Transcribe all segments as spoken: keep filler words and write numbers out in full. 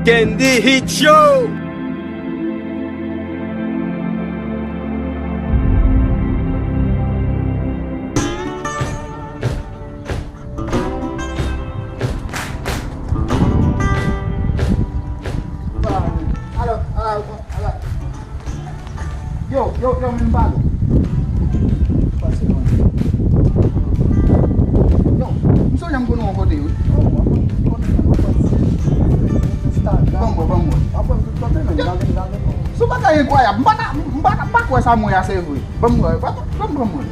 Kendy Hit Show! Yo, yo, yo, men m pale. Yo, m sonje m konn ou yon kote, wi. Ban m wè, ban m wè. Si w pa ta enkwayab, m pa ta, m pa ta, m pa kwè sa m wè a se vre. Ban m wè, ban m, ban m wè.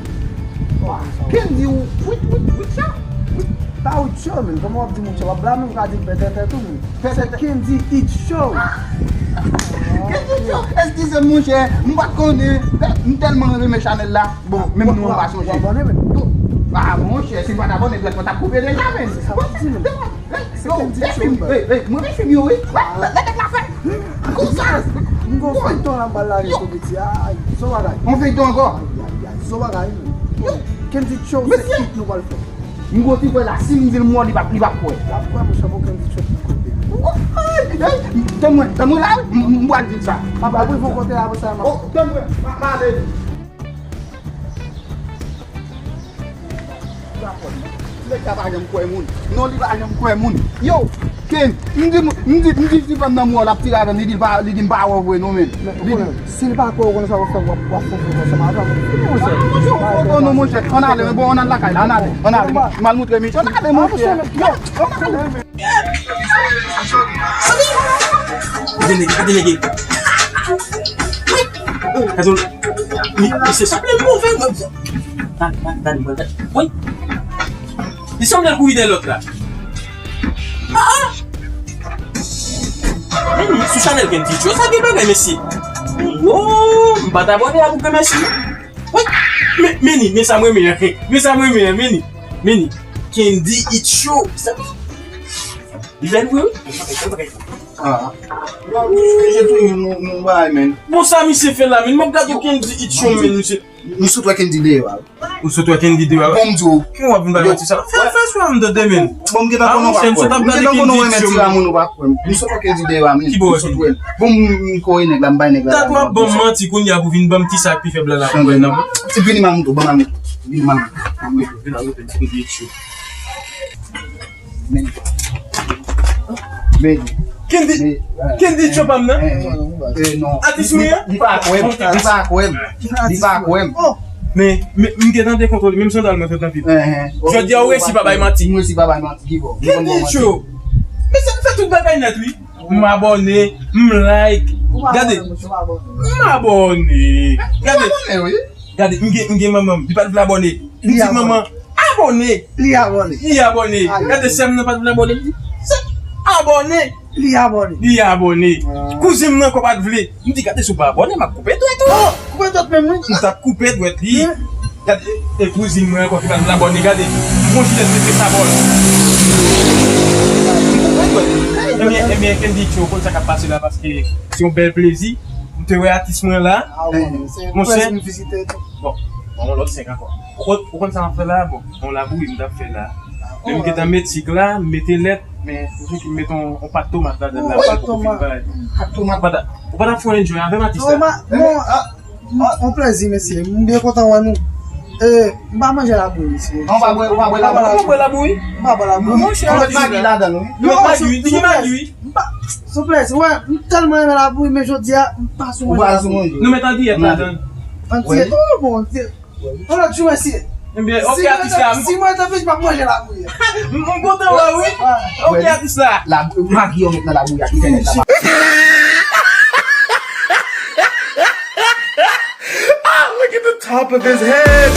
Kendy, wi, wi, wi, sa. Pa Hit Show, men. Kòman w ap di moun sa? W ap blame m, w ka di m pètètè tou, men. Se Kendy Hit Show. Kendy Hit Show. Eskize m, monchè. M pa t konnen. M tèlman renmen chanèl la. Bon, menm non m pa sonje. W abòne, men. Ah, monchè, si m pa t abòne, dwèt mwen t ap koupe deja, men. Se sa m ap di, men. Se Kendy Hit Show, wi. Mwen fim yo, wi. Lè nèg la fè. Konsa. M gon feyton la, m pral lage tou piti. Ay, son bagay. On feyton ankò? Ay, ay, ay, son bagay, men. Kendy Hit Show, se hit nou pral fè. M gon ti frè la, si m di l mò, li p ap, li p ap kwè. L ap kwè, monchè, bon, Kendy Hit Show pou kote. Tann mwen, tann mwen la, m, m, m pral di l sa. Papa, wi, fon kote apre sa, m ap. Oh, tann mwen, m a, m ale. Nèg la pa janm kwè moun. Non, li pa janm kwè moun. Yo, Ken, m di, m di, m di ti fanm nan mò, l ap tire avè m, li di l pa, li di m pa wè w vre non, men. Li di, si l pa kwè w, konnen sa w ap fè, w ap, w ap fè ansanm avè m. Fini, monchè. Ah, monchè, w fò non, monchè. Ann ale, bon, ann al lakay la, ann ale, ann ale. M al moutre misye, ann ale, monchè. Yo, ann ale. Gade nèg, gade nèg. Gade, mi, misye sanble move, mwen. Gade, gade, gade, gade. Wi. Li sanble l kouri dèyè lòt la. Ah, ah. Men ni, sou chanèl Kendy Hit Show, sa gen bagay, mesye. Yo, m pa t abòne a pou granmèsi. Wi. Men, men ni, men sa m renmen an. Men sa m renmen an, men ni. Men ni. Kendy Hit Show. Sa Li bèl vre, wi. Ah. Yo, misye touye nou, nou bagay, men. Bon, sa misye fè la, men? M ap gade Kendy Hit Show, men, misye. M sot wè Kendy deyò a. Ou sot wè Kendy deyò a? Bon, m di w. Ki w ap vin bay manti sa? Fè, fè swa m tande, men. Bon, m gentan konnen w pa kwè m. M gentan konnen w renmen ti ramoun ou pa kwè m. M sot wè Kendy deyò a, men. Ki bò w wè Kendy? Bon, m, m kore nèg la, m bay nèg la. Dat w ap ban m manti kounye a pou vin ban m ti sa k pi fèb la la pou wè nan. Ti vini mamoun tou, ban mamoun. Vini mamoun. Vin a lopèn ti Kendy Hit Show. Men. Men. Kendy, men, Kendy Hit Show pa m nan? Eh, eh, eh, non. Atis mwen an? Li pa kwè m, li pa kwè m. Li pa kwè m. Oh, men, men, m gentan dekontwole, menm sandal mwen fèt nan pye m. Eh, eh. Jodi a, ou resi pa bay manti. M resi pa bay manti, ki bò? Kendy Hit Show. Men se m fè tout bagay nèt, wi. M abòne, m like. Gade. M abòne. Gade. Gade, m gen, m gen manman m. Li pa t vle abòne. M di manman, abòne. Li abòne. Li abòne. Gade, sè m nan pa t vle abòne. M di, sè, abòne. Li abòne. Li abòne. Ah. Kouzen m nan ankò pa t vle. M di, gade, si w pa abòne, m ap koupe dwèt ou. Oh, koupe dwèt menm, wi. M t ap koupe dwèt li. Gade, e kouzin mwen ankò ki pa t vle abòne, gade. Bon, jilèt mete sa bò l. M koupe dwèt li. Ebyen, ebyen, Kendy Hit Show, ou konn sa k ap pase la, paske se yon bèl plezi. M te wè atis mwen la. Ah, wi, se yon plezi m vizite tou. Bon, bon, yon lòt senk ankò. Ou konn, ou konn sa m ap fè la? Bon, yon labouyi m t ap fè la. Men m gentan met sik la, m mete lèt, men m soti m met yon, yon pat tomat ladan l la pou vin bay. Pat tomat. Ou pa t, ou pa t ap fè yon enjoy avè m, atis la? Tomat, non, ah, non, yon plezi, mesye. M byen kontan wè nou. Eh, m pa manje labouyi, mesye. Non, ou pa bwè, ou pa bwè labouyi? Ou pa bwè labouyi? M pa bwè labouyi. Monchè, ou met magi ladan l, wi. Ou met magi, wi. Li gen magi, wi. M pa, souple, wè, m tèlman renmen labouyi, men jodi a, m pa sou manje labouyi. Ou pa sou manje. Nou met andiyèt ladan l. Andiyèt, oh, bon, andiyèt. Yon lòt jou, mesye. Ebyen, oke, atis la. Si mwen te vin, m ap manje labouyi. M, m kontan wè, wi. Oke, atis la. La, magi yo met nan labouyi a ki fè nèg la pa. Ah, look at the top of his head.